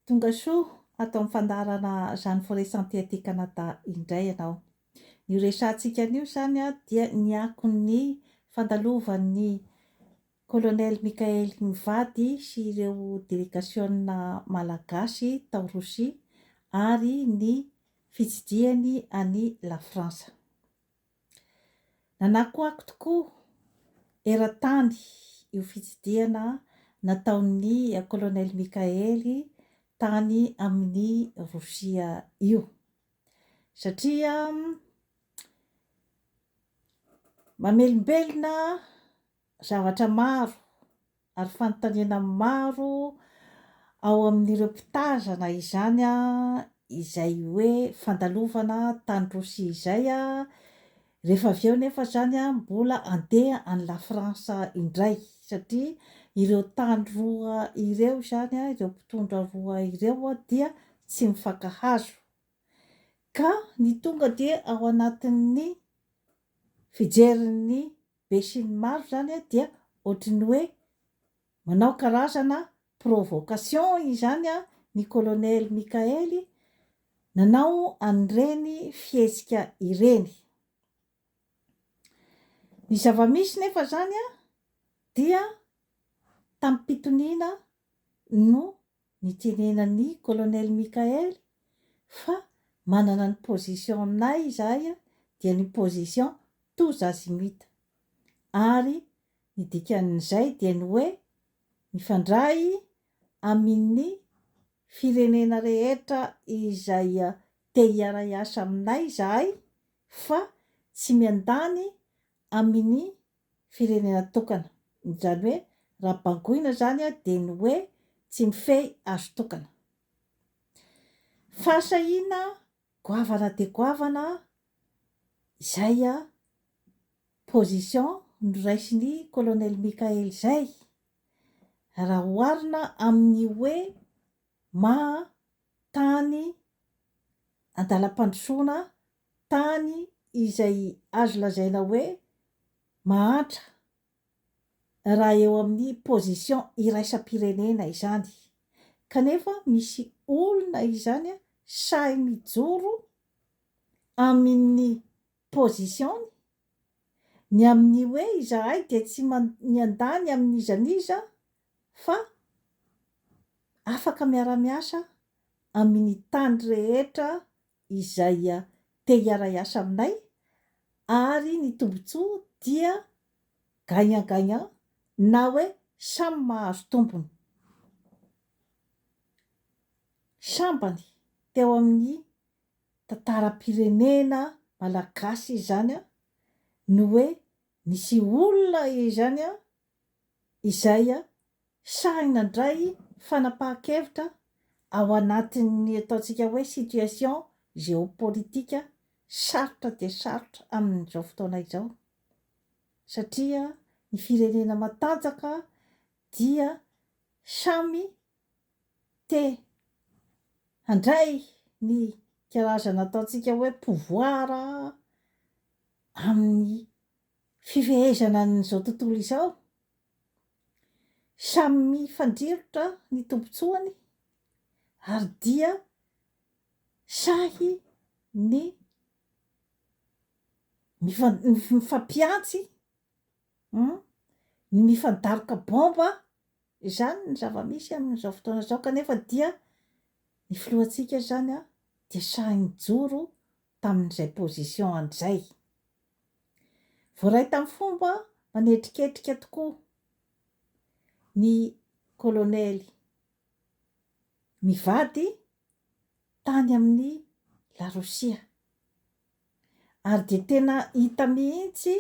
Tonga soa ato amin'ny fandaharana Jeanne Forêt Santé aty Canada indray ianao. Ny ho resahantsika anio izany dia ny akon'ny fandalovan'ny Colonel Mickaël mivady sy ireo delegasiona malagasy tao Rosia ary ny fitsidihany an'i La Frantsa. Nanakoako tokoa eran-tany io fitsidihana nataon'ny Kolonely Mikaely tany amin'i Rosia io, satria mamelombelona zavatra maro ary fanontaniana maro ao amin'ireo mpitazana izany izay hoe fandalovana tany Rosia izay, rehefa avy eo nefa izany mbola andeha any La France indray satria ireo tany roa ireo izany, ireo mpitondra roa ireo dia tsy mifankahazo ka ny tonga dia ao anatin'ny fijerin'ny besinimaro izany dia ohatry ny hoe manao karazana provocation izany ny colonel Mickaël nanao an'ireny fihetsika ireny. Ny zava-misy nefa izany dia tamim-pitoniana no nitenenan'ny colonel Mickaël fa manana ny position-nay izahay dia ny position tous azimuts ary ny dikan'izay dia ny hoe mifandray amin'ny firenena rehetra izay te hiara-hiasa aminay izahay fa tsy miandany amin'ny firenena tokana. Izany hoe raha bangoina izany dia ny hoe tsy mifehy azo tokana. Fahasahiana goavana dia goavana izay position noraisin'i Colonel Mickaël izay raha oharina amin'ny hoe maha tany andalam-pandrosoana tany izay azo lazaina hoe mahantra raha eo amin'ny position iraisam-pirenena izany, kanefa misy olona izany sahy mijoro amin'ny position-ny, ny amin'ny hoe izahay dia tsy miandany amin'iza n'iza fa afaka miara-miasa amin'ny tany rehetra izay te hiara-hiasa aminay ary ny tombontsoa dia gagnant gagnant na hoe samy mahazo tombony. Sambany teo amin'ny tantaram-pirenena malagasy izany ny hoe nisy olona izany izay sahy nandray fanapahan-kevitra ao anatin'ny ataontsika hoe situation géopolitique sarotra dia sarotra amin'izao fotoana izao satria ny firenena matanjaka dia samy te handray ny karazana ataontsika hoe pouvoir amin'ny fifehezana an'izao tontolo izao, samy mifandrirotra ny tombontsoany ary dia sahy ny mifampiantsy, ny mifandaroka bomba, izany ny zava-misy amin'izao fotoana izao kanefa dia ny filohantsika izany dia sahy nijoro tamin'izay position an'izay. Voaray tamin'ny fomba manetriketrika tokoa ny kolonely mivady tany amin'ny Larosia ary dia tena hita mihitsy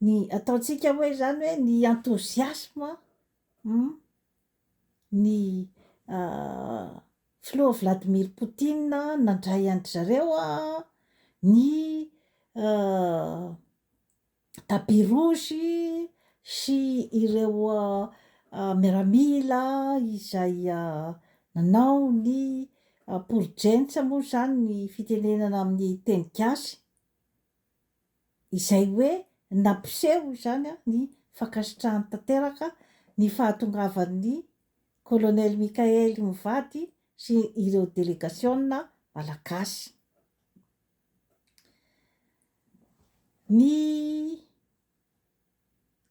ny ataontsika hoe izany hoe ny enthousiasme ny filoha Vladimir Poutine nandray an-dry zareo ny tapis rouge sy ireo miaramila izay nanao ny porojensa moa izany ny fitenenana amin'ny teny gasy. Izay hoe nampiseho izany ny fankasitrahany tanteraka ny fahatongavan'ny Kolonely Mickaël mivady sy ireo delegasiona malagasy. Ny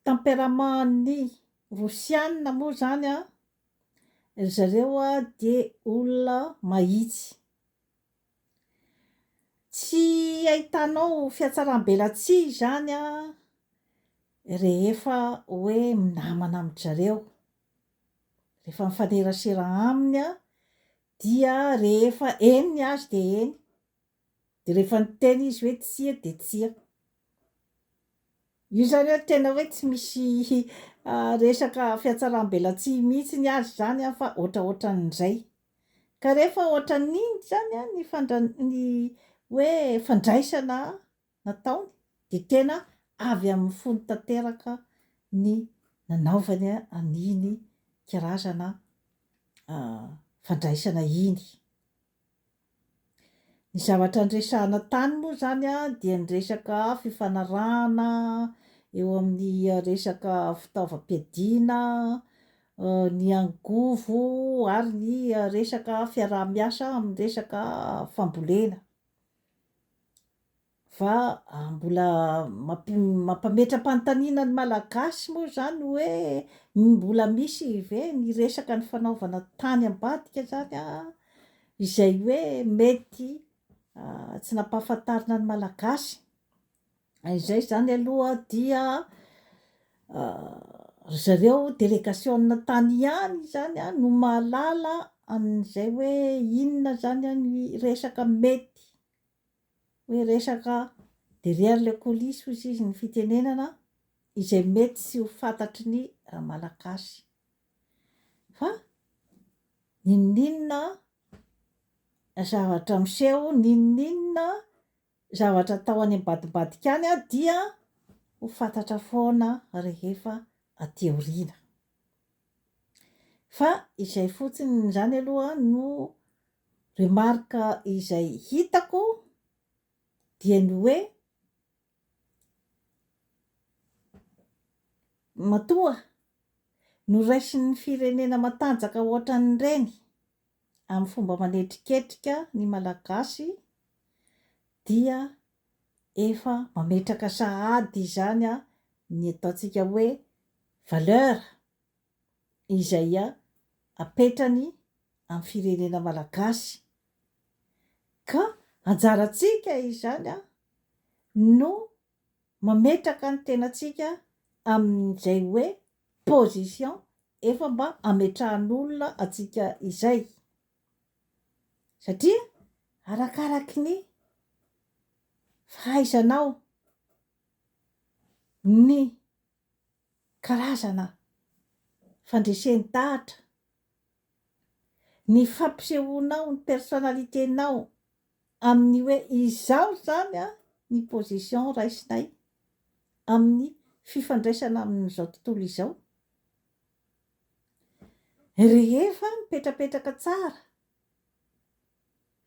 tempérament-n'ny Rosiana moa izany an, ry zareo dia olona mahitsy. Tsy ahitanao fihatsaram-belatsihy izany an, rehefa hoe minamana amin-dry zareo. Rehefa mifanerasera aminy an, dia rehefa eny ny azy dia eny, dia rehefa niteny izy hoe tsia dia tsia. Io izany an tena hoe tsy misy resaka fihatsaram-belatsihy mihitsy ny azy izany an fa ohatraohatran'izay. Ka rehefa ohatran'iny izany an ny fandra- ny hoe fandraisana nataony dia tena avy amin'ny fony tanteraka ny nanaovany an'iny karazana fandraisana iny. Ny zavatra niresahana tany moa izany dia ny resaka fifanarahana eo amin'ny resaka fitaovam-piadiana, ny angovo ary ny resaka fiaraha-miasa amin'ny resaka fambolena. Fa mbola mampametra-panontaniana ny Malagasy moa izany hoe mbola misy ve ny resaka nifanaovana tany ambadika izany an, izay hoe mety tsy nampahafantarina ny Malagasy? Izay izany aloha dia ry zareo delegasiona tany ihany izany an no mahalala an'izay hoe inona izany ny resaka mety hoe resaka derrière les coulisses hozy izy ny fitenenana izay mety tsy ho fantatry ny Malagasy fa n'inon'inona zavatra miseho, n'inon'inona zavatra atao any ambadimbadika any dia ho fantatra foana rehefa aty aoriana. Fa izay fotsiny izany aloha no remarque izay hitako dia ny hoe matoa noraisin'ny firenena matanjaka ohatran'ireny amin'ny fomba manetriketrika ny Malagasy dia efa mametraka sahady izany ny ataontsika hoe valeur izay apetrany amin'ny firenena malagasy ka anjarantsika izany no mametraka ny tenantsika amin'izay hoe position efa mba ametrahan'olona antsika izay satria arakaraky ny fahaizanao ny karazana fandresen-dahatra, ny fampisehoanao ny personnalité-nao amin'ny hoe izao izany ny position raisinay amin'ny fifandraisana amin'izao tontolo izao. Rehefa mipetrapetraka tsara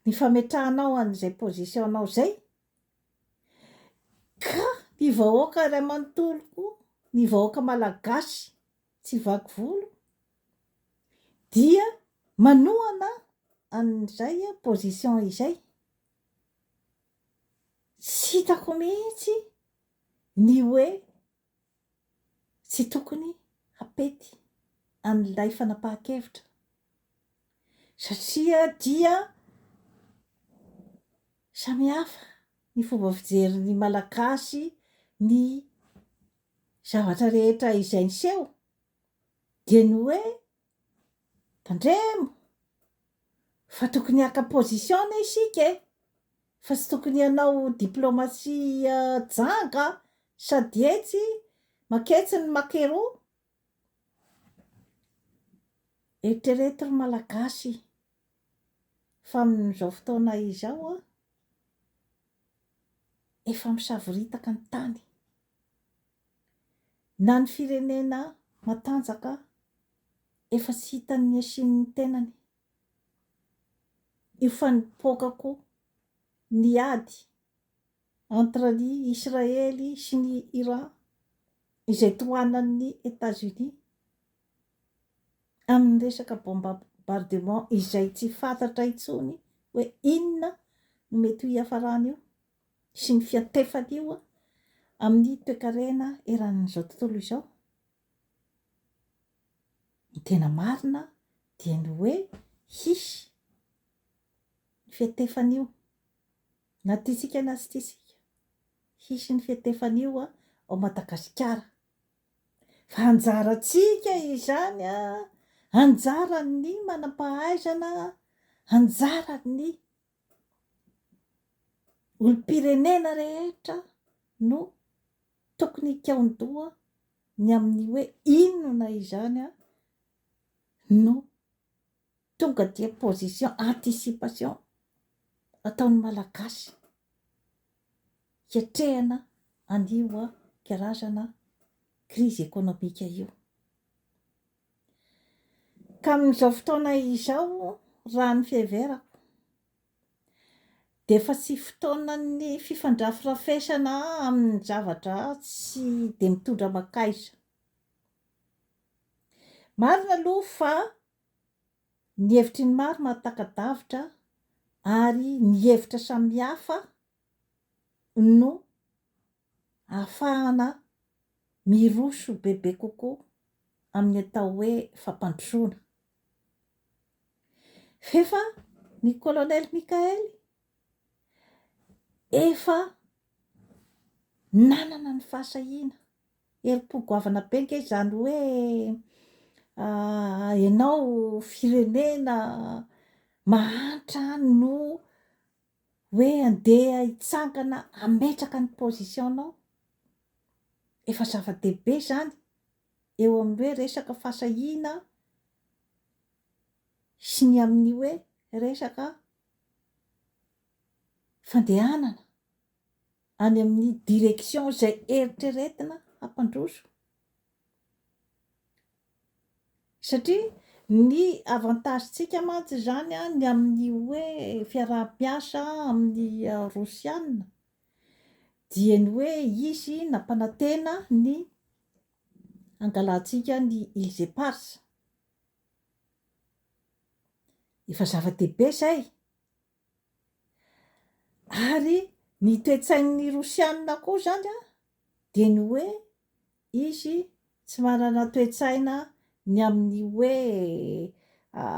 ny fametrahanao an'izay position-nao izay, Ka ny vahoaka iray manontolo koa, ny vahoaka malagasy tsy vaky volo dia manohana an'izay position izay. Tsy hitako mihitsy ny hoe tsy tokony hapety an'ilay fanapahan-kevitra satria dia samy hafa ny fomba fijerin'ny Malagasy ny zavatra rehetra izay niseho dia ny hoe tandremo fa tokony haka position anie isika e! Fa tsy tokony hanao diplomatie janga sady etsy maketsy ny makeroa. Eritrereto ry Malagasy fa amin'izao fotoana izao an, efa misavoritaka ny tany. Na ny firenena matanjaka efa tsy hitan'ny asian'ny tenany. Io fanipoaka koa ny ady entre ny Israely sy ny Iran izay tohanan'ny Etats Unis. Amin'ny resaka bombardement izay tsy fantatra intsony hoe inona no mety ho hiafaran'io sy ny fiantefan'io amin'ny toekarena eran'izao tontolo izao. Ny tena marina dia ny hoe hisy ny fiantefan'io na tiantsika na tsy tiantsika. Hisy ny fiantefan'io ao Madagasikara. Fa anjarantsika izany an, anjaran'ny manam-pahaizana, anjaran'ny olom-pirenena rehetra no tokony hikaon-doha ny amin'ny hoe inona izany an no tonga dia position anticipation ataon'ny Malagasy hiatrehana an'io karazana crise économique io. Ka amin'izao fotoana izao raha ny fiheverako dia efa tsy fotoanan'ny fifandrafirafesana amin'ny zavatra tsy dia mitondra mankaiza. Marina aloha fa ny hevitry ny maro mahataka-davitra ary ny hevitra samihafa no ahafahana miroso bebe kokoa amin'ny atao hoe fampandrosoana. F'efa ny Colonel Mickaël efa nanana ny fahasahiana Herim-po goavana be nge izany hoe ianao firenena mahantra no hoe andeha hitsangana hametraka ny position-nao. Efa zava-dehibe izany eo amin'ny hoe resaka fahasahiana sy ny amin'ny hoe resaka fandehanana. any amin'ny direction izay eritreretina hampandroso. Satria ny avantage-tsika mantsy izany an, ny amin'ny hoe fiaraha-miasa amin'ny Rosiana dia ny hoe izy nampanantena ny hangalantsika ny îles éparses. Efa zava-dehibe izay. Ary ny toe-tsain'ny Rosiana koa izany an, dia ny hoe izy tsy manana toe-tsaina ny amin'ny hoe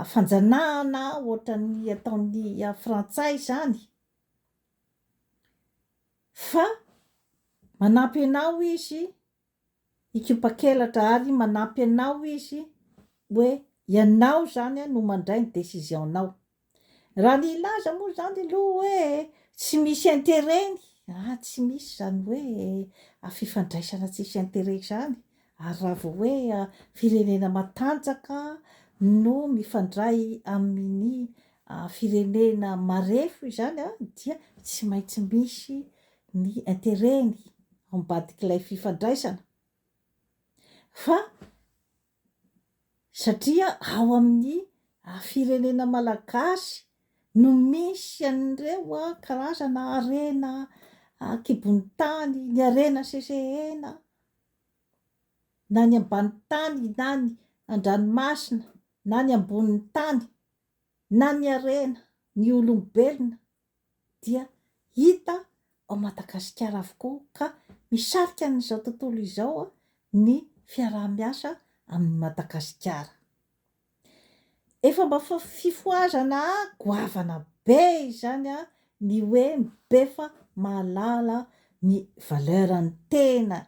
fanjanahana ohatran'ny ataon'ny frantsay izany, fa manampy anao izy hikopa-kelatra ary manampy anao izy hoe ianao izany no mandray ny décision-nao. Raha ny hilaza moa izany aloha hoe tsy misy intérêt-ny, ah tsy misy izany hoe fifandraisana tsisy intérêt izany, ary raha vao hoe firenena matanjaka no mifandray amin'ny firenena marefo izany dia tsy maintsy misy ny intérêt-ny ao ambadik'ilay fifandraisana fa satria ao amin'ny firenena malagasy no misy an'ireo karazana harena an-kibon'ny tany, ny harena sesehena na ny ambany tany na ny an-dranomasina na ny ambonin'ny tany na ny harena, ny olombelona dia hita ao Madagasikara avokoa ka misarika an'izao tontolo izao ny fiaraha-miasa amin'i Madagasikara. Efa mba fifohazana goavana be izany ny hoe mibefa mahalala ny valeur-n'ny tena.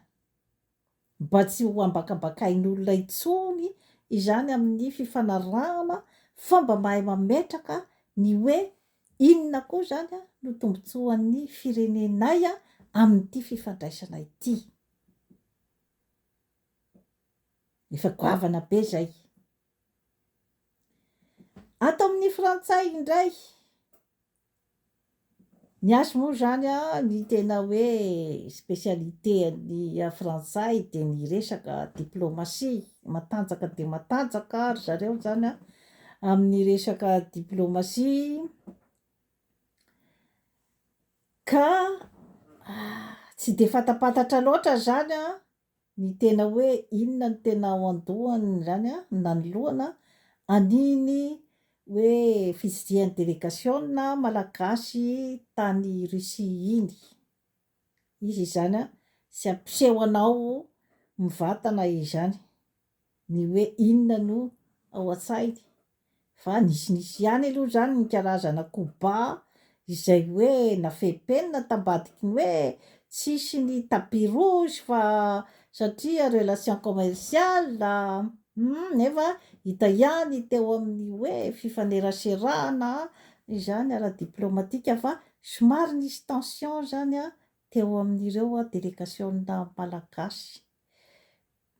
mba tsy ho ambakambakain'olona intsony izany amin'ny fifanarahana fa mba mahay mametraka ny hoe inona koa izany no tombontsoan'ny firenenay amin'ity fifandraisana ity. Efa goavana be izay. Ato amin'ny frantsay indray. Ny azy moa izany an, ny tena hoe spécialité an'ny frantsay dia ny resaka diplomatie, matanjaka dia matanjaka ry zareo izany an amin'ny resaka diplomatie, ka tsy dia fantapantatra loatra izany an ny tena hoe inona no tena ao an-dohany izany an, nanoloana. an'iny hoe fitsidihan'ny delegasiona malagasy tany Russie iny. Izy izany tsy hampiseho anao mivantana izany ny hoe inona no ao an-tsainy fa nisinisy ihany aloha izany ny karazana coup bas izay hoe nafempenina tambadiky ny hoe tsisy ny tapis rouge fa satria relation commerciale hum nefa hita ihany teo amin'ny hoe fifaneraserana izany ara-diplomatika fa Somary nisy tension zany teo amin'ireo delegasiona malagasy.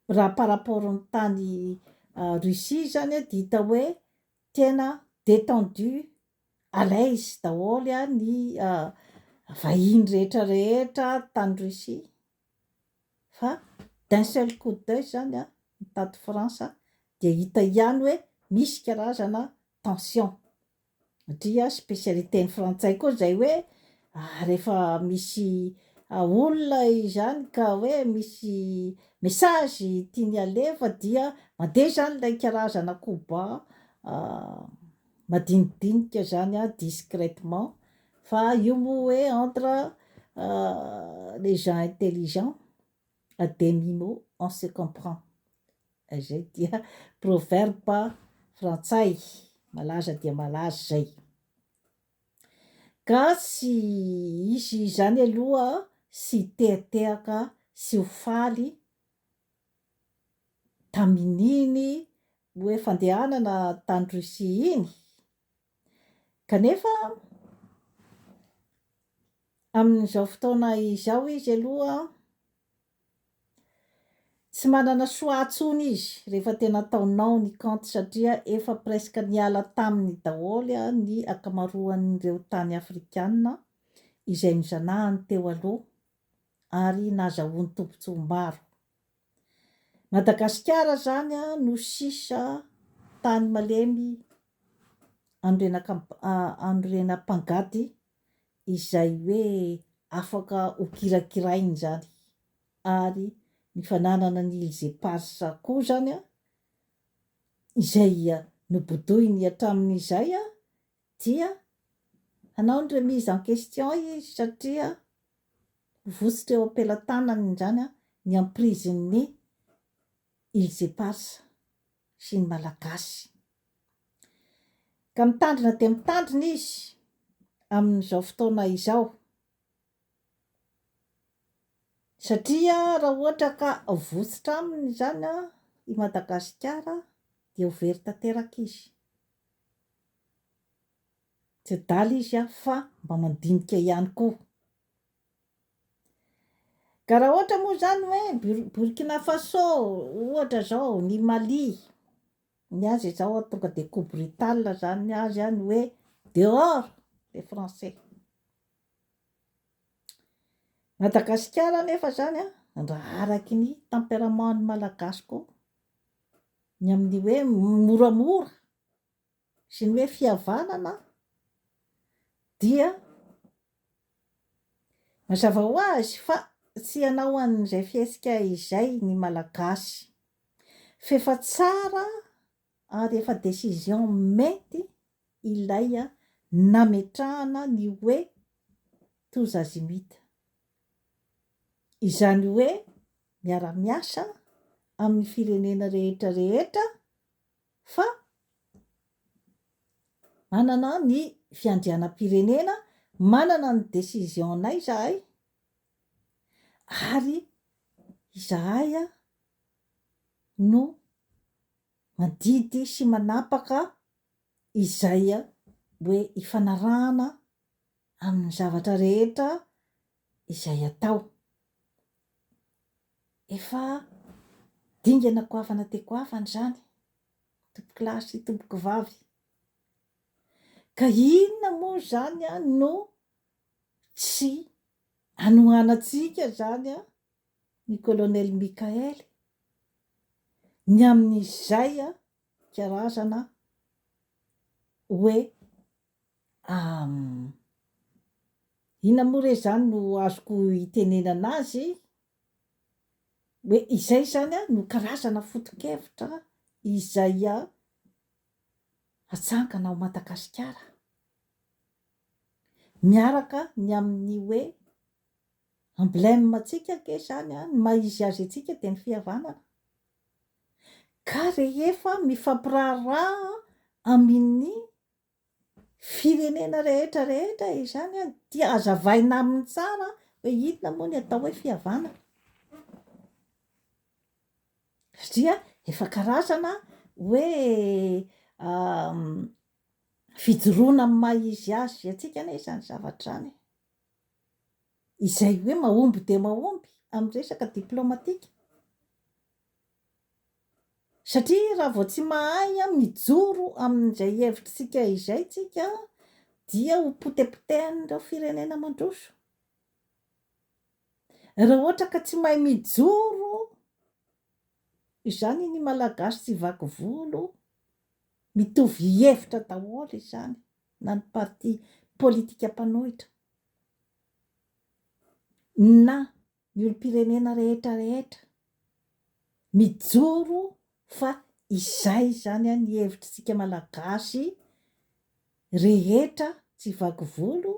Raha par rapport ny tany Russie zany dia hita hoe tena détendu, à l'aise daholo ny vahiny rehetra rehetra tany Russie. Fa d'un seul coup d'oeil zany ny tato France dia hita ihany hoe misy karazana tension. Satria spécialité ny frantsay koa zay hoe rehefa misy olona izany ka hoe misy message tiany alefa dia mandeha zany ilay karazana coup bas madinidinika zany an, discrètement fa io moa hoe entre les gens intelligents à demi-mot on se comprend. Izay dia proverbe frantsay malaza dia malaza izay. Ka tsy hisy izany aloha tsy hitehatehaka sy ho faly tamin'iny hoe fandehanana tany Russie iny, kanefa amin'izao fotoana izao izy aloha Tsy manana choix tsony izy rehefa tena ataonao ny compte satria efa presque niala taminy daholo ny ankamaroan'ireo tany afrikana izay nozanahany teo aloha ary nahazahoany tombotsoa maro. Madagasikara zany no sisa tany malemy anorenam-pangady izay hoe afaka ho kirakirainy zany. ary ny fananana ny Îles Éparses koa izany izay nobodoiny hatramin'izay dia hanao ny remise en question izy satria ho votsotra eo am-pelatanany izany ny emprise-n'ny Îles Éparses sy ny Malagasy. Ka mitandrina dia mitandrina izy amin'izao fotoana izao. Satria raha ohatra ka votsotra aminy izany i Madagasikara dia ho very tanteraka izy. Tsy adala izy fa mba mandinika ihany koa. Ka raha ohatra moa izany hoe Burkina Faso ohatra izao, ny Mali, ny azy izao tonga dia coup brutal izany ny azy ny hoe dehors les français. Madagasikara anefa zany an, raha araky ny tempérament ny Malagasy koa, ny amin'ny hoe moramora sy ny hoe fihavanana dia mazava ho azy fa tsy hanao an'izay fihetsika izay ny Malagasy f'efa tsara ary efa décision mety ilay nametrahana ny hoe tous azimuts. Izany hoe miara-miasa amin'ny firenena rehetra rehetra fa manana ny fiandrianam-pirenena, manana ny décision-nay izahay ary izahay no mandidy sy manapaka izay hoe ifanarahana amin'ny zavatra rehetra izay atao. Efa dingana goavana dia goavana izany, tompokolahy sy tompokovavy. Ka inona moa izany no tsy hanohanantsika izany ny Colonel Mickaël ny amin'izay karazana hoe inona moa re izany no azoko itenenana azy, hoe izay izany no karazana foto-kevitra izay. Hatsangana ao Madagasikara. Miaraka ny amin'ny hoe emblème antsika ange izany an, ny maha izy azy antsika dia ny fihavanana. Ka rehefa mifampiraharaha amin'ny firenena rehetra rehetra izany an, dia hazavaina aminy tsara hoe inona moa ny atao hoe fihavanana. Satria efa karazana hoe fijoroana amin'ny maha izy azy antsika anie izany zavatra izany e. Izay hoe mahomby dia mahomby amin'ny resaka diplaomatika. Satria raha vao tsy mahay mijoro amin'izay hevitr'tsika izay tsika dia ho potepotehan'ireo firenena mandroso. Raha ohatra ka tsy mahay mijoro izany ny Malagasy tsy vaky volo, mitovy hevitra daholo izany na ny parti politika mpanohitra na ny olom-pirenena rehetra rehetra mijoro fa izay izany ny hevitr'isika Malagasy rehetra tsy vaky volo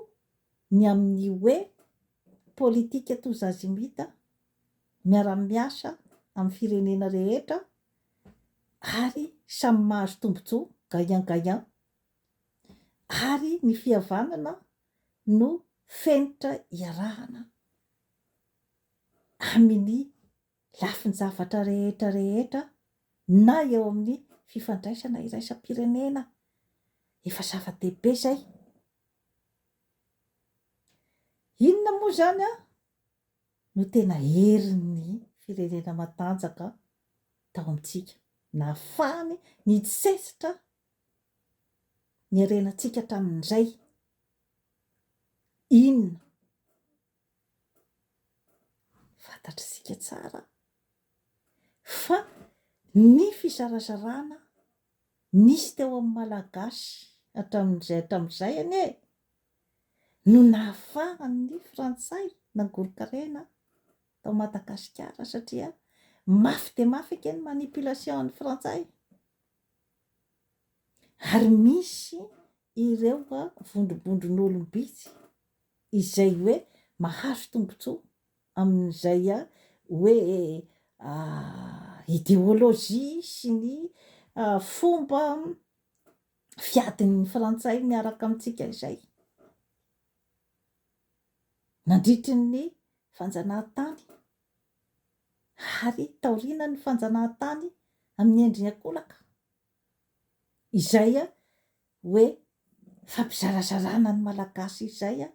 ny amin'ny hoe politika tozazimita miara-miasa amin'ny firenena rehetra ary samy mahazo tombontsoa gagnant gagnant ary ny fihavanana no fenitra iarahana amin'ny lafin-javatra rehetra rehetra na eo amin'ny fifandraisana iraisam-pirenena. Efa zava-dehibe izay. Inona moa izany an no tena herin'ny firenena matanjaka tao amintsika nahafahany nitsetsitra ny harenantsika hatramin'izay? Inona? Fantatr'isika tsara fa ny fizarazarana nisy teo amin'ny Malagasy hatramin'izay hatramin'izay anie no nahafahan'ny Frantsay nangoron-karena tao Madagasikara satria mafy dia mafy ange ny manipulation an'ny Frantsay ary misy ireo vondrobondron'olom-bitsy izay hoe mahazo tombontsoa amin'izay hoe ideolojia sy ny fomba fiadin'ny frantsay miaraka amintsika izay. Nandritry ny fanjanahantany ary taorianan'ny fanjanahantany amin'ny endriny ankolaka izay hoe fampizarazarana ny Malagasy izay,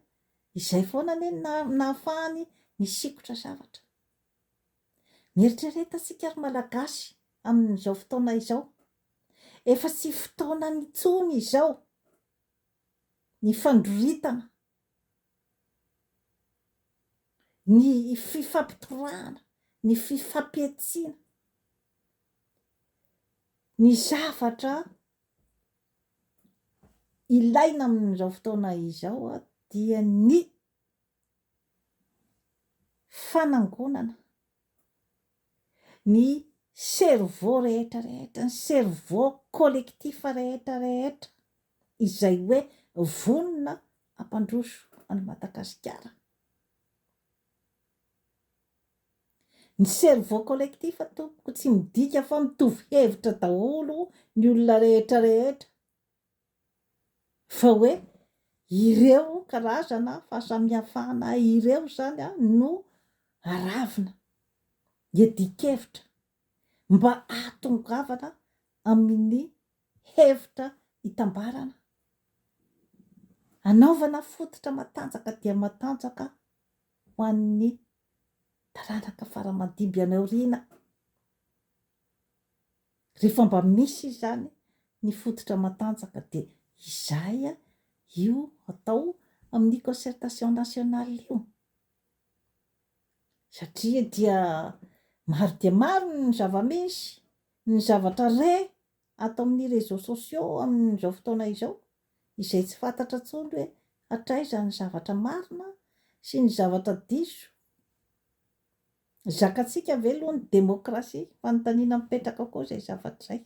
izay foana anie no nahafahany nisikotra zavatra. Mieritrereta isika ry Malagasy amin'izao fotoana izao, efa tsy fotoanany intsony izao ny fandroritana, ny fifampitorahana, ny fifampihantsiana, ny zavatra Ilaina amin'izao fotoana izao dia ny fanangonana ny cerveau rehetra rehetra, ny cerveau collectif rehetra rehetra izay hoe vonona hampandroso an'i Madagasikara. Ny cerveau collectif tompoko tsy midika fa mitovy hevitra daholo ny olona rehetra rehetra fa hoe ireo karazana fahasamihafana ireo izany no aravina, iadian-kevitra mba hahatongavana amin'ny hevitra itambarana, anaovana fototra matanjaka dia matanjaka ho an'ny taranaka fara aman-dimby any aoriana. Rehefa mba misy izany ny fototra matanjaka dia izay io atao amin'ny concertation nationale io. Satria dia maro dia maro ny zava-misy, ny zavatra re ato amin'ny réseaux sociaux amin'izao fotoana izao izay tsy fantatra intsony hoe hatraiza ny zavatra marina sy ny zavatra diso. Zakantsika ve aloha ny demokrasia? Fanontaniana mipetraka koa izay zavatra izay.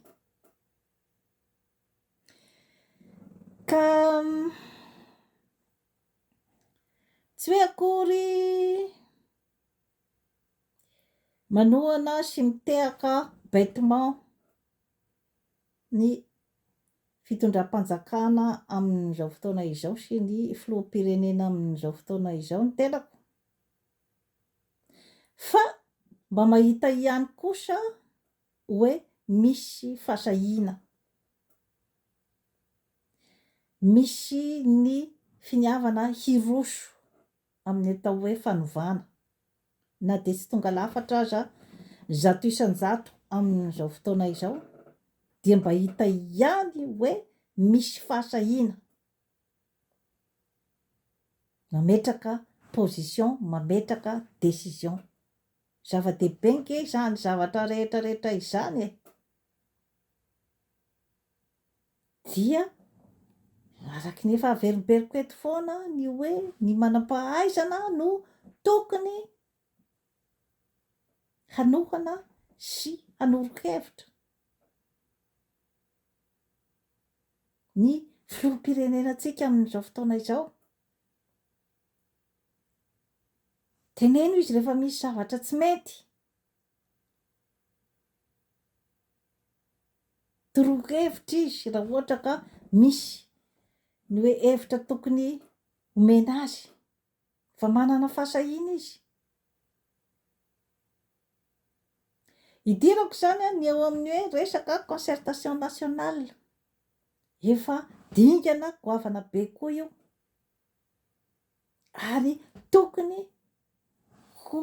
Tsy hoe akory manohana sy mitehaka bêtement ny fitondram-panjakana amin'izao fotoana izao sy ny filoham-pirenena amin'izao fotoana izao ny tenako fa mba mahita ihany kosa hoe misy fahasahiana, misy ny finiavana hiroso amin'ny atao hoe fanovana na dia tsy tonga lafatra aza 100% amin'izao fotoana izao dia mba hita ihany hoe misy fahasahiana mametraka position, mametraka décision. Zava-dehibe nge izany zavatra rehetra rehetra izany e! Dia araky ny efa averimberiko eto foana ny hoe ny manam-pahaizana no tokony hanohana sy hanoro-kevitra ny filoham-pirenenantsika amin'izao fotoana izao. Teneno izy rehefa misy zavatra tsy mety. Torohevitra izy raha ohatra ka misy ny hoe hevitra tokony omena azy fa manana fahasahiana izy. Idirako izany ny eo amin'ny hoe resaka concertation nationale. Efa dingana goavana be koa io ary tokony ho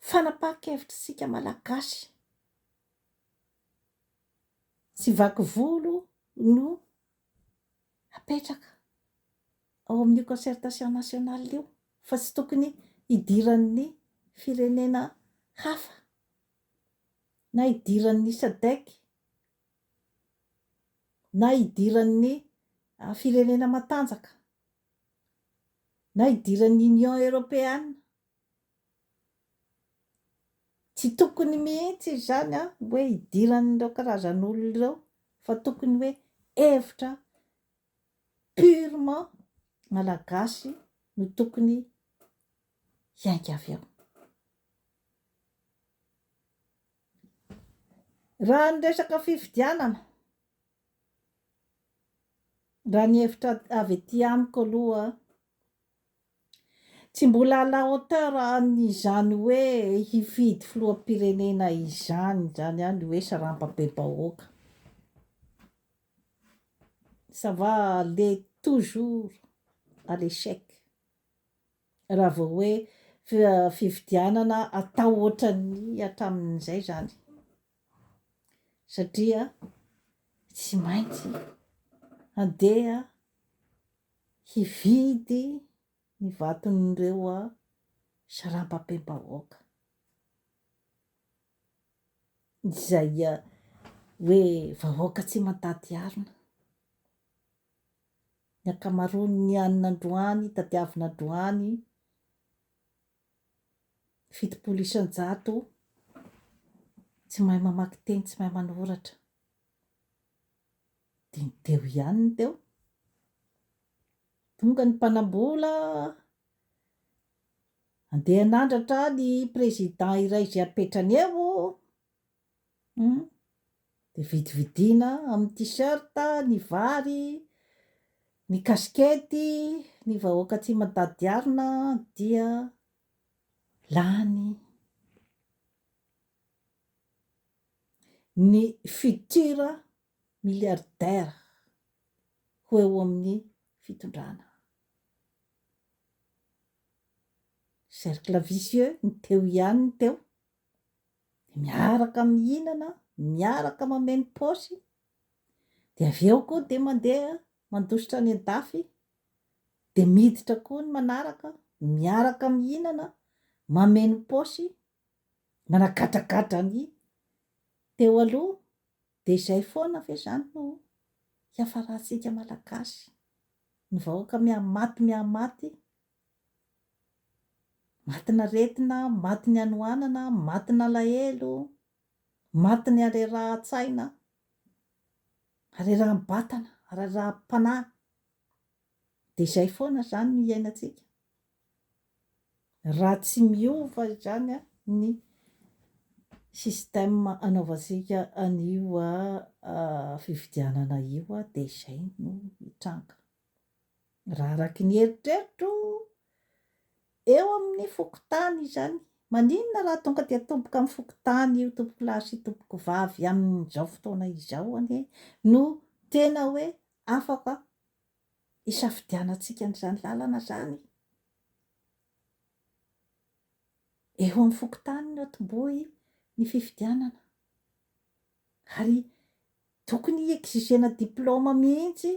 fanapahan-kevitr'isika Malagasy. Tsy vaky volo no apetraka ao amin'io concertation nationale io fa tsy tokony hidiran'ny firenena hafa na hidiran'ny sadec na hidiran'ny firenena matanjaka na hidiran'ny Union Europeana. Tsy tokony mihitsy izany hoe hidiran'ireo karazan'olona ireo fa tokony hoe hevitra purement malagasy no tokony hiainga avy eo. Raha ny resaka fifidianana, raha ny hevitra avy aty amiko aloha, Tsy mbola à la hauteur an'izany hoe hifidy filoham-pirenena izany izany ny hoe sarambabem-bahoaka. Ça va aller toujours à l'échec raha vao hoe fifidianana atao ohatran'ny hatramin'izay izany satria tsy maintsy handeha hividy ny vaton'ireo sarambabem-bahoaka izay hoe vahoaka tsy mandady harona. Ny ankamaroan'ny hanina androany, tadiavina androany, 70% tsy mahay mamaky teny, tsy mahay manoratra. Dia ny teo ihany ny teo. Tonga ny mpanambola handeha hanandratra ny président iray izay apetrany eo, hum, dia vidividiana amin'ny t-shirt ny vary, ny kasikety, ny vahoaka tsy mandadiarina dia lany ny futur milliardaire ho eo amin'ny fitondrana. Cercle vicieux, ny teo ihany ny teo, dia miaraka mihinana, miaraka mameno paosy, dia avy eo koa dia mandeha mandositra any an-dafy, dia miditra koa ny manaraka, miaraka mihinana, mameno paosy, managadragadra ny teo aloha, dia izay foana ve izany no hiafarantsika Malagasy? Ny vahoaka mihamaty mihamaty, matin'aretina, matin'ny hanoanana, matin'alahelo, matin'ny harerahan-tsaina, hareraham-batana, hareraham-panahy. Dia izay foana izany no iainantsika. Raha tsy miova izany ny système anaovantsika an'io fifidianana io dia izay no hitranga. Raha araka ny eritreritro, eo amin'ny fokontany izany, maninona raha tonga dia atomboka amin'ny fokontany io tompokolahy sy tompokovavy amin'izao fotoana izao anie no tena hoe afaka hisafidianantsika an'izany lalana izany. Eo amin'ny fokontany no atombohy ny fifidianana ary tokony hi-exiger-na diplaoma mihitsy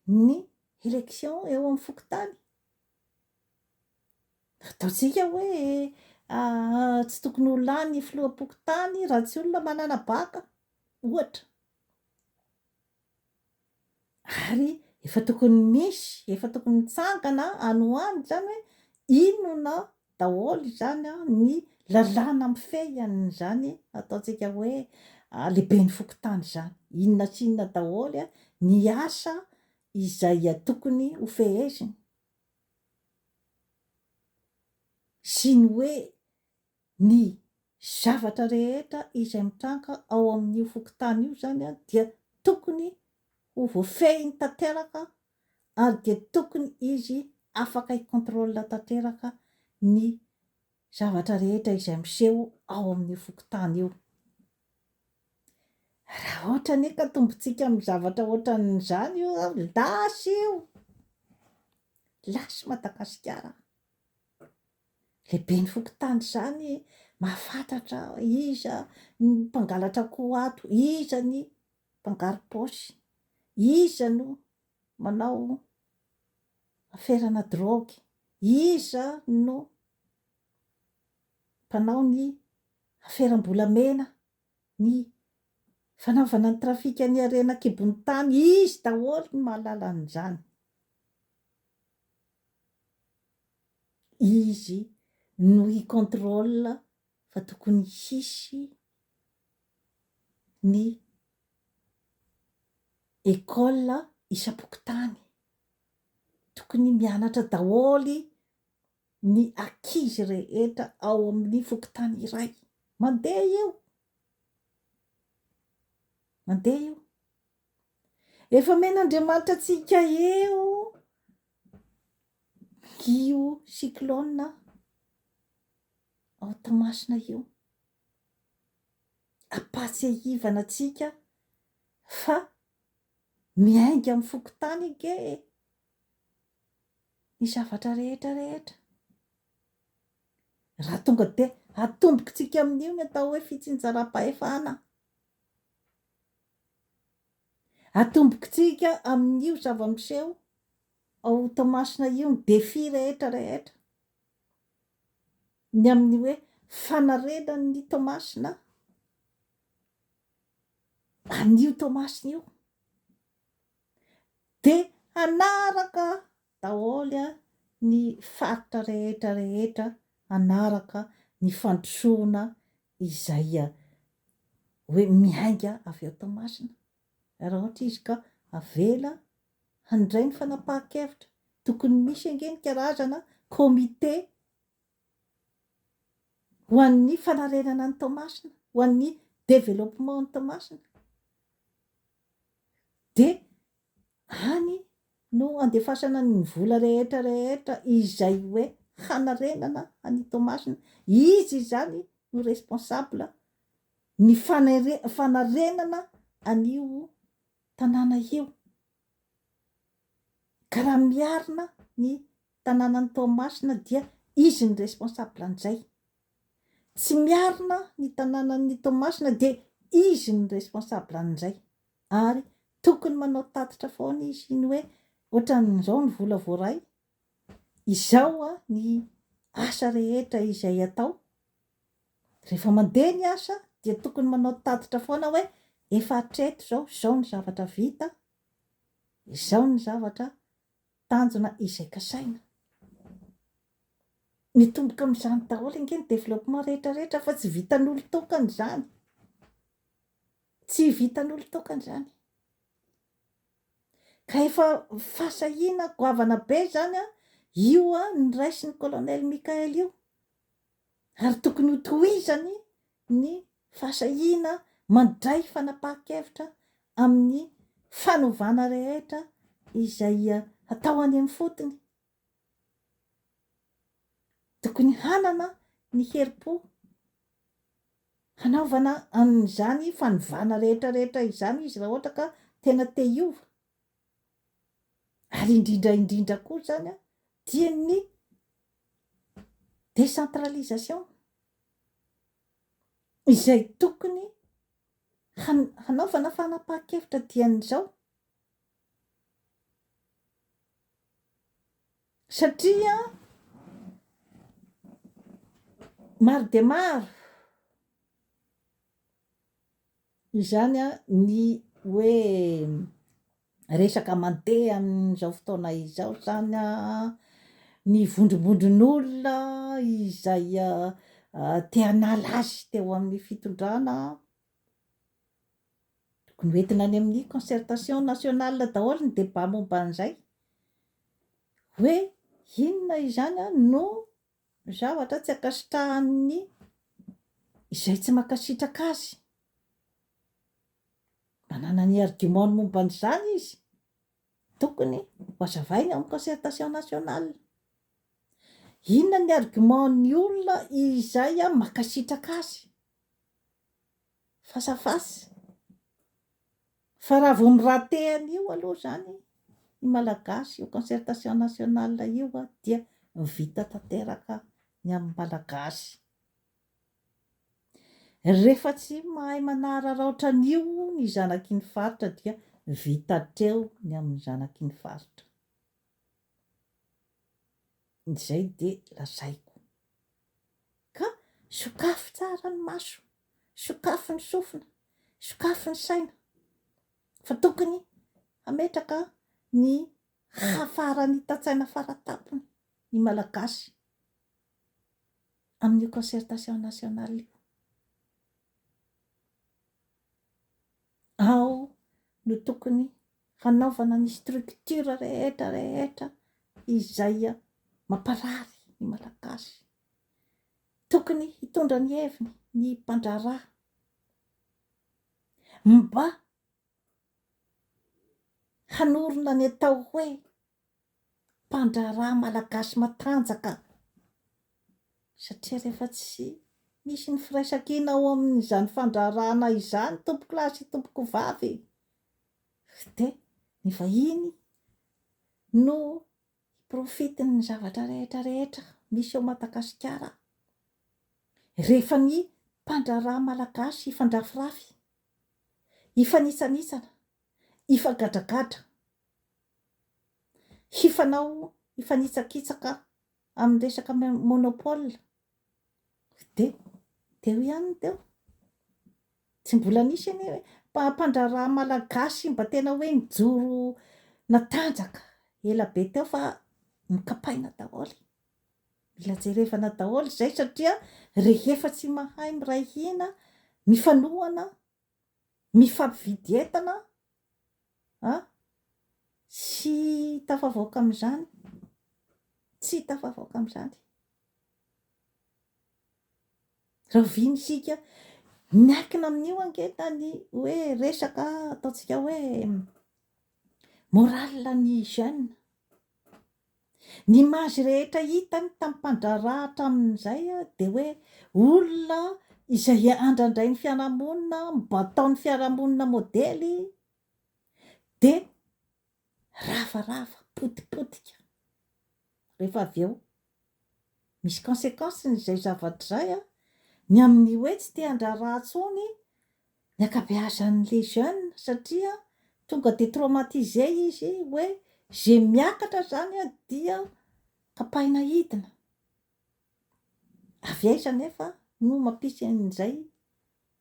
ny élection eo amin'ny fokontany. Ataontsika hoe tsy tokony ho lany filoham-pokontany raha tsy olona manana bac, ohatra. Ary efa tokony misy, efa tokony mitsangana any ho any izany hoe inona daholo izany ny lalàna mifehy an'izany ataontsika hoe lehiben'ny fokontany izany. Inona sy inona daholo ny asa izay tokony ho feheziny sy ny hoe ny zavatra rehetra izay mitranga ao amin'io fokontany io izany dia tokony ho voafehiny tanteraka ary dia tokony izy afaka hi-contrôle tanteraka ny zavatra rehetra izay miseho ao amin'io fokontany io. Raha ohatra anie ka tombontsika amin'ny zavatra ohatran'izany io, lasa io! Lasa Madagasikara. Lehiben'ny fokontany izany mahafantatra iza ny mpangalatra akoho ato, iza ny mpangaro-paosy, iza no manao aferana drogue, iza no mpanao ny aferam-bolamena, ny fanaovana ny trafikan'ny harena an-kibon'ny tany, izy daholo no mahalala an'izany. Izy no hi-contrôle fa tokony hisy ny école isam-pokontany. Tokony mianatra daholo ny ankizy rehetra ao amin'ny fokontany iray. Mandeha io. Mandeha io. Efa omen'Andriamanitra antsika eo io cyclone ao Toamasina io. Ampahatsiahivana antsika fa miainga amin'ny fokontany ange e! Ny zavatra rehetra rehetra. Raha tonga dia atombokitsika amin'io ny atao hoe fitsinjaram-pahefana. Atombokitsika amin'io zava-miseho ao Toamasina io ny défi rehetra rehetra. Ny amin'ny hoe fanarenan'ny Toamasina an'io Toamasina io. Dia hanaraka daholo ny faritra rehetra rehetra hanaraka ny fandrosoana izay hoe miainga avy ao Toamasina. Raha ohatra izy ka avela handray ny fanapahan-kevitra, tokony misy ange ny karazana comité ho an'ny fanarenana an'i Toamasina, ho an'ny développement an'i Toamasina. Dia any no andefasana ny vola rehetra rehetra izay hoe hanarenana an'i Toamasina. Izy izany no responsable ny fanarenana an'io tanàna io. Ka raha miarina ny tanànan'i Toamasina dia izy ny responsable an'izay. Tsy miarina ny tanànan'i Toamasina dia izy ny responsable an'izay. Ary tokony manao tatitra foana izy ny hoe ohatran'izao ny vola voaray, izao ny asa rehetra izay atao. Rehefa mandeha ny asa dia tokony manao tatitra foana hoe efa hatreto izao, izao ny zavatra vita, izao ny zavatra tanjona izay kasaina. Mitomboka amin'izany daholo ange ny développement rehetra rehetra fa tsy vitan'olon-tokana izany. Tsy vitan'olon-tokana izany. Ka efa fahasahiana goavana be izany io niraisin'ny Colonel Mickaël io. Ary tokony ho tohizany ny fahasahiana mandray fanapahan-kevitra amin'ny fanovana rehetra izay hatao any amin'ny fotony. Tokony hanana ny herim-po hanaovana an'izany fanovana rehetra rehetra izany izy raha ohatra ka tena te hiova. Ary indrindra indrindra koa izany dia ny décentralisation izay tokony hanaovana fanapahan-kevitra dian'izao. Satria maro dia maro izany ny hoe resaka mandeha amin'izao fotoana izao izany an, ny vondrombondron'olona izay te hanala azy teo amin'ny fitondrana. Tokony ho entina any amin'ny concertation nationale daholo ny débat momba an'izay. Hoe inona izany no zavatra tsy ankasitrahan'ny izay tsy mankasitraka azy. Manana ny argument-ny momba an'izany izy. Tokony ho hazavainy ao amin'ny concertation nationale. Inona ny argument-n'ny olona izay mankasitraka azy. Face à face. Fa raha vao mi-rater an'io aloha izany ny Malagasy, io concertation nationale io dia vita tanteraka ny amin'ny Malagasy. Rehefa tsy mahay manararaotra an'io ny zanaky ny faritra dia vita hatreo ny amin'ny zanaky ny faritra. Izay dia lazaiko. Ka sokafy tsara ny maso, sokafy ny sofina, sokafy ny saina fa tokony hametraka ny hafaran'hitan-tsaina faratampony ny Malagasy amin'io concertation nationale io. Ao no tokony hanaovana ny structure rehetra rehetra izay mamparary ny Malagasy. Tokony hitondra ny heviny ny mpandraharaha mba hanorina ny atao hoe mpandraharaha malagasy matanjaka satria rehefa tsy misy ny firaisankina ao amin'izany fandraharahana izany tompokolahy sy tompokovavy dia ny vahiny no hi-profite ny zavatra rehetra rehetra misy ao Madagasikara rehefa ny mpandraharaha malagasy hifandrafirafy, hifanitsanitsana, hifagadragadra, hifanao hifanitsakitsaka amin'ny resaka monopole dia teo ihany ny teo. Tsy mbola nisy anie hoe mpandraharaha malagasy mba tena hoe nijoro natanjaka ela be teo fa nokapaina daholo. Mila jerevana daholo izay satria rehefa tsy mahay miray hina, mifanohana, mifampividy entana an, tsy tafavoaka amin'izany, tsy tafavoaka amin'izany. Rahoviana isika miankina amin'io ange na ny hoe resaka ataontsika hoe morale ny jeune. Ny image rehetra hitany tamin'ny mpandraharaha hatramin'izay dia hoe olona izay andrandrain'ny fiarahamonina, mba ataon'ny fiarahamonina modely dia ravarava, potipotika rehefa avy eo. Misy consequence-ny izay zavatra izay an, ny amin'ny hoe tsy te handraharaha intsony ny ankabeazan'le jeune satria tonga de traumatisé izy hoe ze miakatra zany an dia kapaina hidina, avy aiza nefa no mampisy an'izay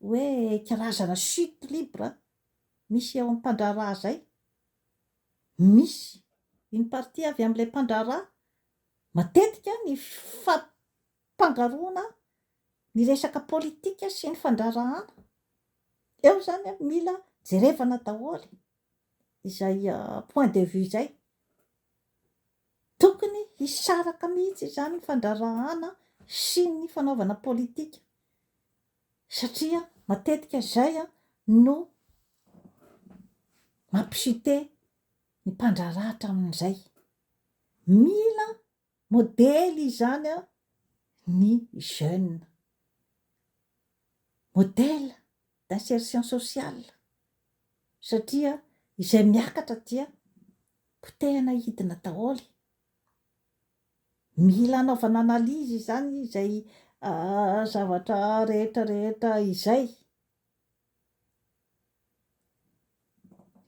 hoe karazana chute libre misy eo amin'ny mpandraharaha zay, misy une partie avy amin'ilay mpandraharaha Matetika ny fampangaroana ny resaka politika sy ny fandraharahana. Eo izany mila jerevana daholo. izay point de vue izay. Tokony hisaraka mihitsy izany ny fandraharahana sy ny fanaovana politika satria matetika izay no mampi-chuter ny mpandraharaha hatramin'izay. Mila modely izany ny jeune. Modèle d'insertion sociale satria izay miakatra dia potehina hidina daholo. Mila anaovana analyse izany izay zavatra rehetra rehetra izay.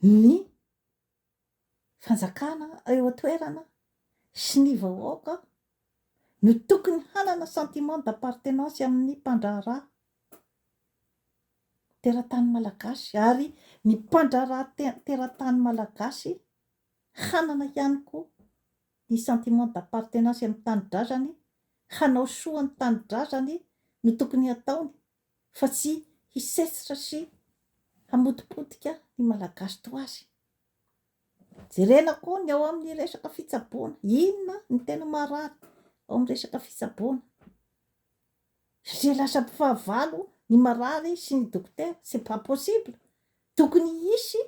Ny fanjakana eo an-toerana sy ny vahoaka no tokony hanana sentiment d'appartenance amin'ny mpandraharaha teratany malagasy ary ny mpandraharaha teratany malagasy hanana ihany koa ny sentiment d'appartenance amin'ny tanindrazany, hanao soa ny tanindrazany no tokony hataony fa tsy hisesitra sy hamotipotika ny Malagasy toa azy. Jerena koa ny ao amin'ny resaka fitsaboana. Inona no tena maharary ao amin'ny resaka fitsaboana? Satria lasa mpifahavalo ny marary sy ny dokotera. C'est pas possible. Tokony hisy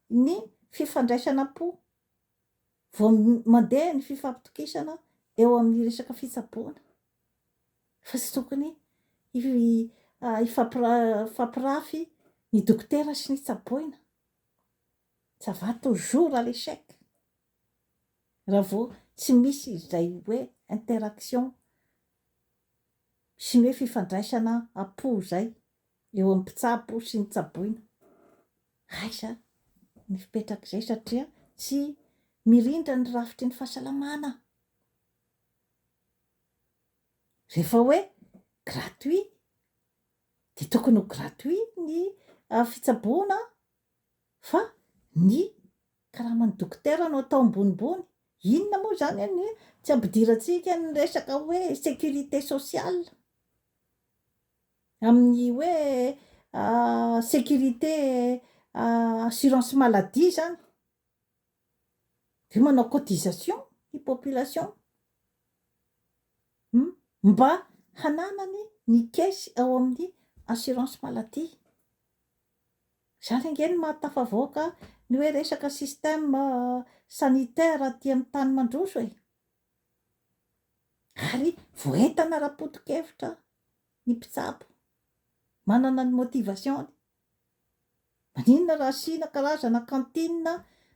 ny fifandraisana am-po vao mandeha ny fifampitokisana eo amin'ny resaka fitsaboana. Fa tsy tokony hifampirafy ny dokotera sy ny tsaboina. Ça va toujours à l'échec raha vao tsy misy izay hoe interaction sy ny hoe fifandraisana am-po izay eo amin'ny mpitsabo sy ny tsaboina. Aiza ny fipetrak'izay satria tsy mirindra ny rafitry ny fahasalamana. Rehefa hoe gratuit dia tokony ho gratuit ny fitsaboana fa ny karaman'ny dokotera no atao ambonimbony. Inona moa izany ny tsy ampidirantsika ny resaka hoe sécurité sociale amin'ny hoe sécurité assurance maladie izany. Dia manao cotisation ny population mba hananany ny caisse ao amin'ny assurance maladie. Izany ange no mahatafavoaka ny hoe resaka système sanitaire aty amin'ny tany mandroso e! Ary voaentana ara-poto-kevitra ny mpitsabo, manana ny motivation-ny. Maninona raha asiana karazana cantine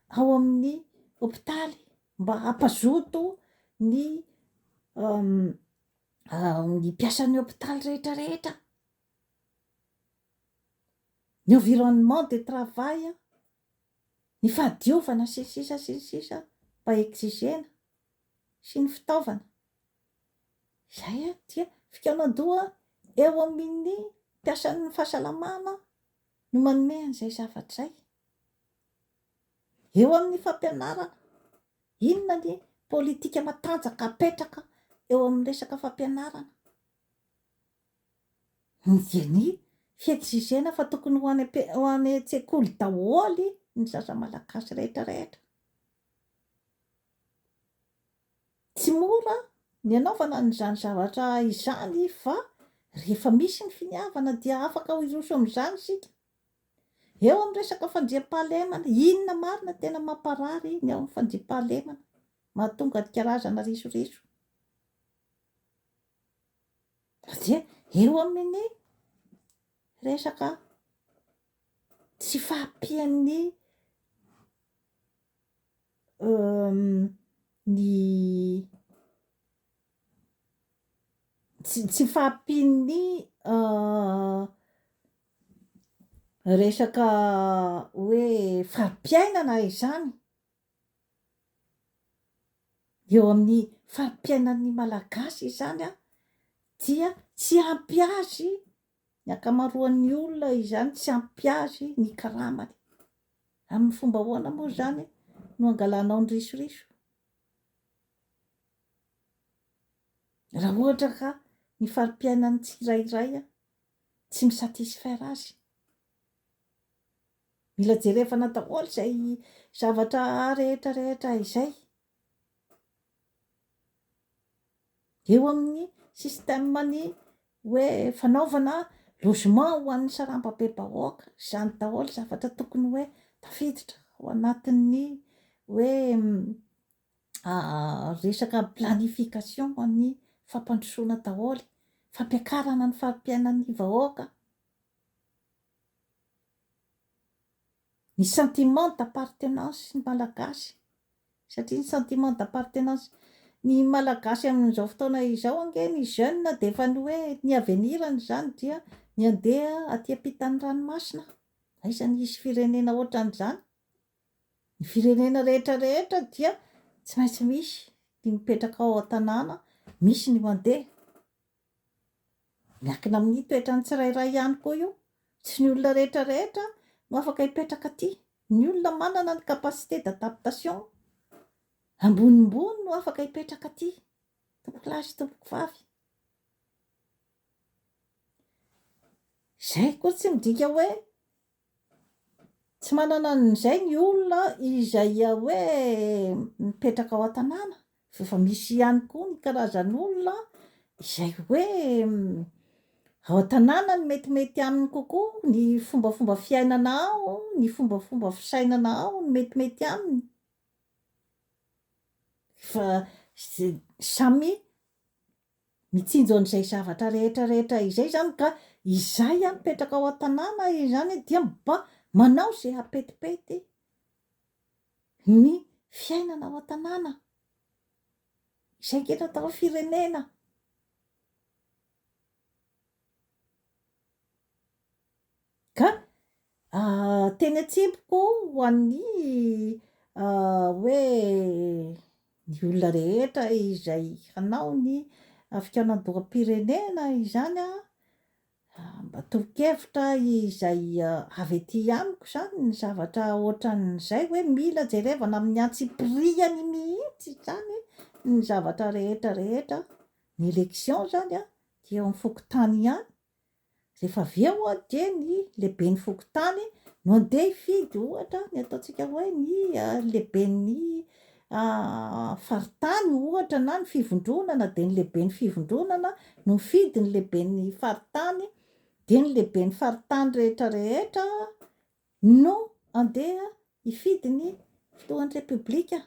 ao amin'ny hopitaly mba hampazoto ny ny mpiasan'ny hopitaly rehetra rehetra? Ny environnement de travail, ny fahadiovana sy ny sisa sy ny sisa mba exiger-na sy ny fitaovana. Izay dia fikaonan-doha eo amin'ny mpiasan'ny fahasalamana no manome an'izay zavatra izay. Eo amin'ny fampianarana, inona ny politika matanjaka apetraka eo amin'ny resaka fampianarana? Dia ny fi-exiger-na fa tokony ho any am-pe- ho any an-tsekoly daholo ny zaza malagasy rehetra rehetra. Tsy mora ny anaovana an'izany zavatra izany fa rehefa misy ny finiavana dia afaka hiroso amin'izany isika. Eo amin'ny resaka fandriampahalemana, inona marina tena mamparary ny ao amin'ny fandriampahalemana, mahatonga ny karazana risoriso? Dia eo amin'ny resaka tsy fahampian'ny ny tsy fahampian'ny resaka hoe fari-piainana izany eo amin'ny fari-piainan'ny Malagasy izany an, dia tsy ampy azy ny ankamaroan'ny olona izany tsy ampy azy ny karamany. Amin'ny fomba ahoana moa izany no angalanao ny risoriso? Raha ohatra ka ny fari-piainan'ny tsirairay tsy mi-satisfaire azy. Mila jerevana daholo izay zavatra rehetra rehetra izay. Eo amin'ny système-n'ny hoe fanaovana logement ho an'ny sarambabem-bahoaka, izany daholo zavatra tokony hoe tafiditra ao anatin'ny hoe resaka planification an'ny fampandrosoana daholo, fampiakarana ny fari-piainan'ny vahoaka. Ny sentiment d'appartenance ny Malagasy, satria ny sentiment d'appartenance ny Malagasy amin'izao fotoana izao ange ny jeune dia efa ny hoe ny avenir-ny izany dia ny handeha aty ampitan'ny ranomasina, aiza ny hisy firenena ohatran'izany? Ny firenena rehetra rehetra dia tsy maintsy misy ny mipetraka ao an-tanàna, misy ny mandeha. Miankina amin'ny toetran'ny tsirairay ihany koa io. Tsy ny olona rehetra rehetra no afaka hipetraka aty. Ny olona manana ny capacité d'adaptation ambonimbony no afaka hipetraka aty, tompokolahy sy tompokovavy. Izay koa tsy midika hoe Tsy manana an'izay ny olona izay hoe mipetraka ao an-tanàna fa efa misy ihany koa ny karazan'olona izay hoe ao an-tanàna no metimety aminy kokoa, ny fombafomba fiainana ao, ny fombafomba fisainana ao no metimety aminy. Fa samy Mitsinjo an'izay zavatra rehetra rehetra izay izany ka izay an mipetraka ao an-tanàna izany dia mba manao izay hapetipety ny fiainana ao an-tanàna. Izay ange no atao hoe firenena. Ka teny an-tsipiko ho an'ny hoe ny olona rehetra izay hanao ny fikaonandoham-pirenena izany an, mba tolo-kevitra izay avy aty amiko izany ny zavatra ohatran'izay hoe mila jerevana amin'ny antsipiriany mihitsy izany ny zavatra rehetra rehetra, ny élection izany an dia eo amin'ny fokontany ihany Rehefa avy eo dia ny lehiben'ny fokontany no andeha hifidy ohatra ny ataontsika hoe ny lehiben'ny faritany ohatra na ny fivondronana dia ny lehiben'ny fivondronana no mifidy ny lehiben'ny faritany dia ny lehiben'ny faritany rehetra rehetra no andeha hifidy ny filohan'ny repoblika.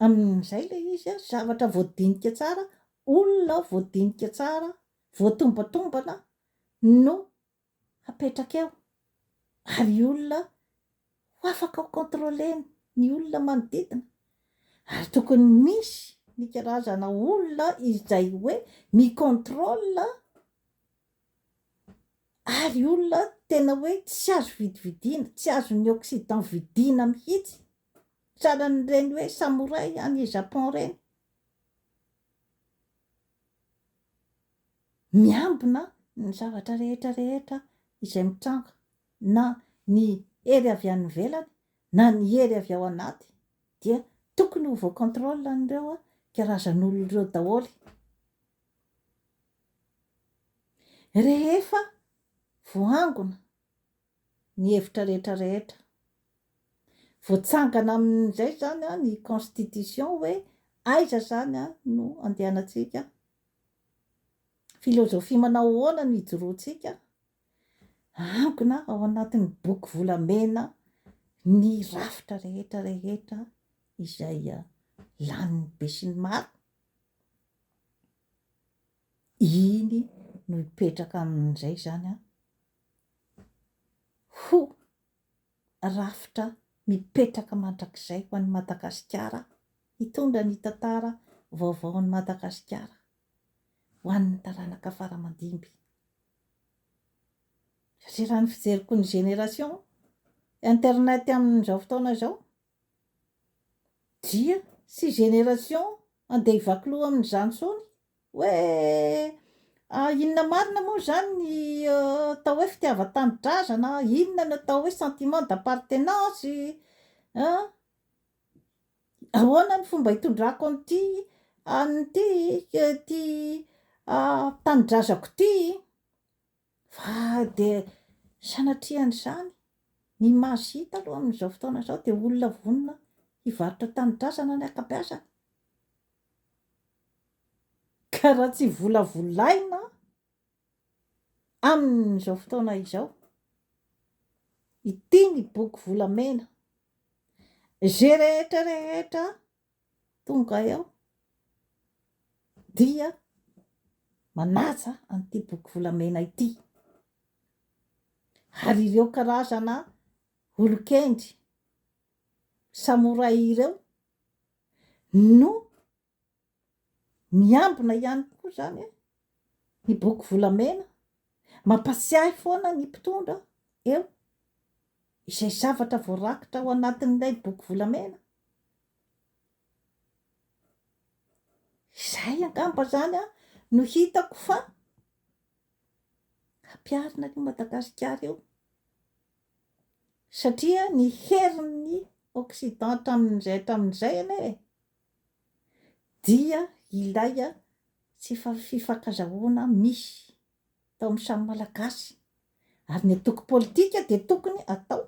Amin'izay ilay izy zavatra voadinika tsara, olona voadinika tsara, voatombatombana no hapetraka eo ary olona ho afaka ho contrôler-na ny olona manodidina ary tokony misy ny karazana olona izay hoe mi-contrôle ary olona tena hoe tsy azo vidividiana, tsy azon'ny occident vidiana mihitsy, sahalan'ireny hoe samouraï any Japon ireny. Miambina ny zavatra rehetra rehetra izay mitranga na ny hery avy any ivelany na ny hery avy ao anaty dia tokony ho voa-contrôle an'ireo karazan'olona ireo daholo. Rehefa voaangona ny hevitra rehetra rehetra, voatsangana amin'izay izany ny constitution hoe aiza izany no andehanantsika, filozofia manao ahoana no ijoroantsika, aangona ao anatin'ny boky volamena ny rafitra rehetra rehetra izay lanin'ny besinimaro. Iny no hipetraka amin'izay izany an, ho rafitra mipetraka mandrakizay ho an'i Madagasikara, hitondra ny tantara vaovaon'i Madagasikara ho an'ny taranaka fara aman-dimby. Satria raha ny fijeriko ny génération internet amin'izao fotoana izao dia tsy génération andeha hivaky loha amin'izany intsony hoe inona marina moa izany ny atao hoe fitiavan-tanindrazana, inona no atao hoe sentiment d'appartenance an, ahoana ny fomba hitondrako an'ity an'ity ity tanindrazako ity, fa dia sanatria an'izany. Ny image hita aloha amin'izao fotoana izao dia olona vonona hivarotra tanindrazana ny ankabeazany. Ka raha tsy volavolaina amin'izao fotoana izao ity ny boky volamena, ze rehetra rehetra tonga eo dia manaja an'ity boky volamena ity. Ary ireo karazana olon-kendry samouraï ireo no miambina ihany koa izany ny boky volamena, mampatsiahy foana ny mpitondra eo izay zavatra voarakitra ao anatin'ilay boky volamena. Izay angamba izany no hitako fa hampiharina an'io Madagasikara io satria ny herin'ny Occident hatramin'izay hatramin'izay anie e, dia ilay tsy fifankazahoana misy tao amin'ny samy Malagasy ary ny antoko politika dia tokony atao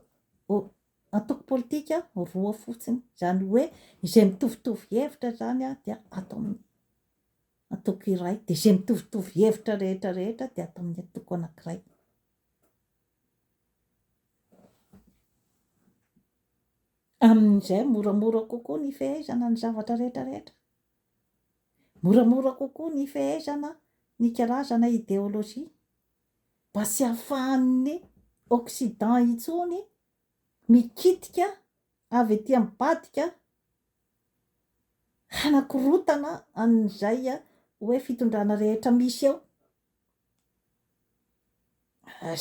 antoko politika roa fotsiny, izany hoe izay mitovitovy hevitra izany dia ato amin'ny antoko iray, dia izay mitovitovy hevitra rehetra rehetra dia ato amin'ny antoko anankiray. Amin'izay moramora kokoa ny fehezana ny zavatra rehetra rehetra. Moramora kokoa ny fehezana ny karazana ideolojia mba tsy hahafahan'ny Occident intsony mikitika avy aty ambadika hanakorontana an'izay hoe fitondrana rehetra misy eo.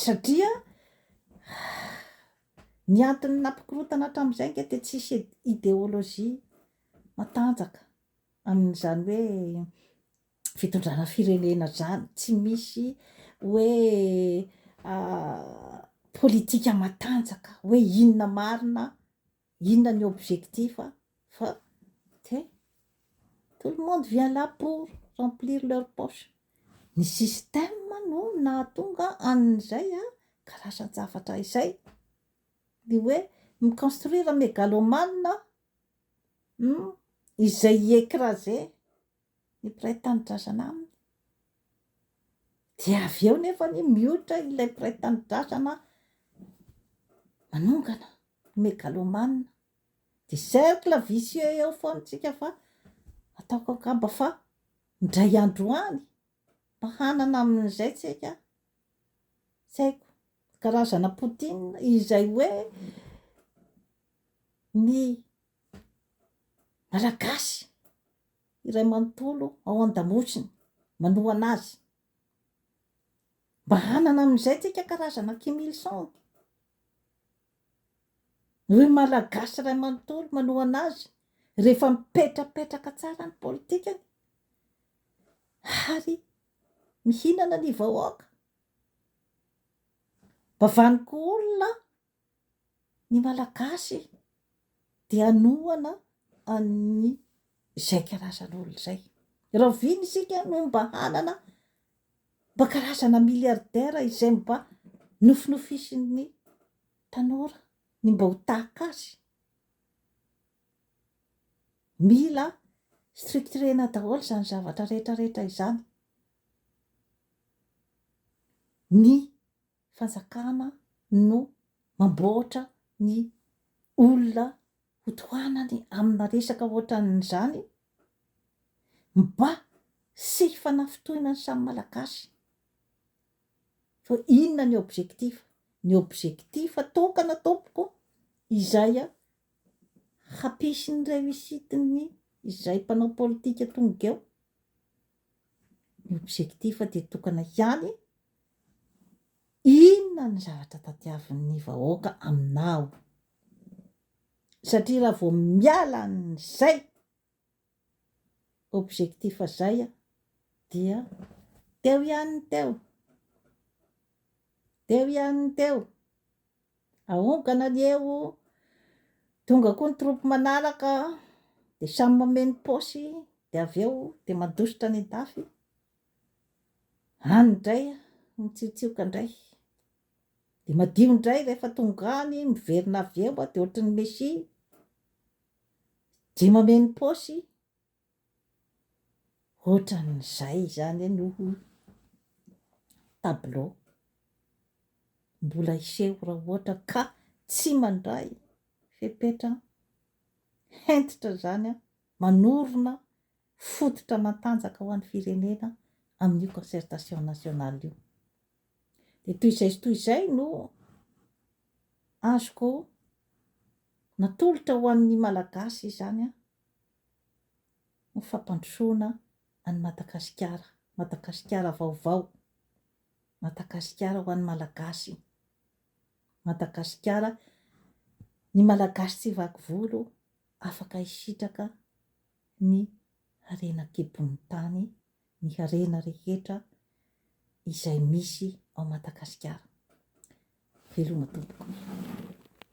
Satria ny antony nampikorontana hatramin'izay ange dia tsisy ideolojia matanjaka amin'izany hoe fitondrana firenena zany, tsy misy hoe politika matanjaka hoe inona marina, inona ny objectif fa te tout le monde vient là pour remplir leur poche. Ny système no nahatonga an'izay karazan-javatra izay, ny hoe mi-construire megalomane izay hi-ecraser ny mpiray tanindrazana aminy, dia avy eo nefany mihoitra ilay mpiray tanindrazana manongana megalomane, dia cercle vicieux eo foana tsika fa ataoko angamba fa indray andro any mba hanana amin'izay tsika tsy haiko karazana Poutine izay hoe ny Malagasy iray manontolo ao an-damosiny manohana azy. Mba hanana amin'izay tsika karazana Kim Il Sung. Ny hoe Malagasy iray manontolo manohana azy rehefa mipetrapetraka tsara ny politikany ary mihinana ny vahoaka. Mba vaniko olona ny Malagasy dia hanohana an'ny izay karazan'olona izay. Rahoviana isika no mba hanana mba karazana milliardaire izay mba nofinofisin'ny tanora ny mba ho tahaka azy? Mila structurena daholo izany zavatra rehetra rehetra izany. Ny fanjakana no mamboatra ny olona ho tohanany amina resaka ohatran'izany mba tsy hifanafintohina ny samy Malagasy. Fa inona ny objectif? Ny objectif tokana tompoko izay hampisy ny réussite-ny izay mpanao politika tonga eo, ny objectif dia tokana ihany, Inona ny zavatra tadiavin'ny vahoaka aminao? Satria raha vao miala an'izay objectif zay dia teo ihany ny teo, teo ihany ny teo, ahongana ny eo, tonga koa ny troupe manaraka dia samy mameno paosy dia avy eo dia mandositra any an-dafy. Any indray aho mitsiotsioka indray. Dia madio indray rehefa tonga any, miverina avy eo dia ohatry ny Mesia, dia mameno paosy. Ohatran'izay izany no tableau mbola hiseho raha ohatra ka tsy mandray fepetra hentitra izany manorina fototra matanjaka ho an'ny firenena amin'io concertation nationale io. Dia toy izay sy toy izay no azoko natolotra ho an'ny Malagasy izany ho fampandrosoana an'i Madagasikara, Madagasikara vaovao, Madagasikara ho an'ny Malagasy, Madagasikara, ny Malagasy tsy vaky volo afaka hisitraka ny harena an-kibon'ny tany, ny harena rehetra izay misy ao Madagasikara. Veloma tompoko.